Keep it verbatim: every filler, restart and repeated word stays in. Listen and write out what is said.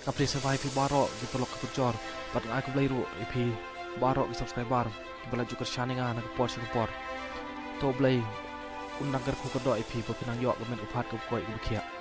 Ka phi sngewbha ïa phi baroh ki paralok ki parajor bad nga ai khublei ruh ïa phi baroh ki subscriber kiba la ju kyrshan ïa nga na ka por sha ka por. To Blei un nang kyrkhu kyrdoh ïa phi ba phin nang ïoh ka met ka phad kaba koit kaba khiah.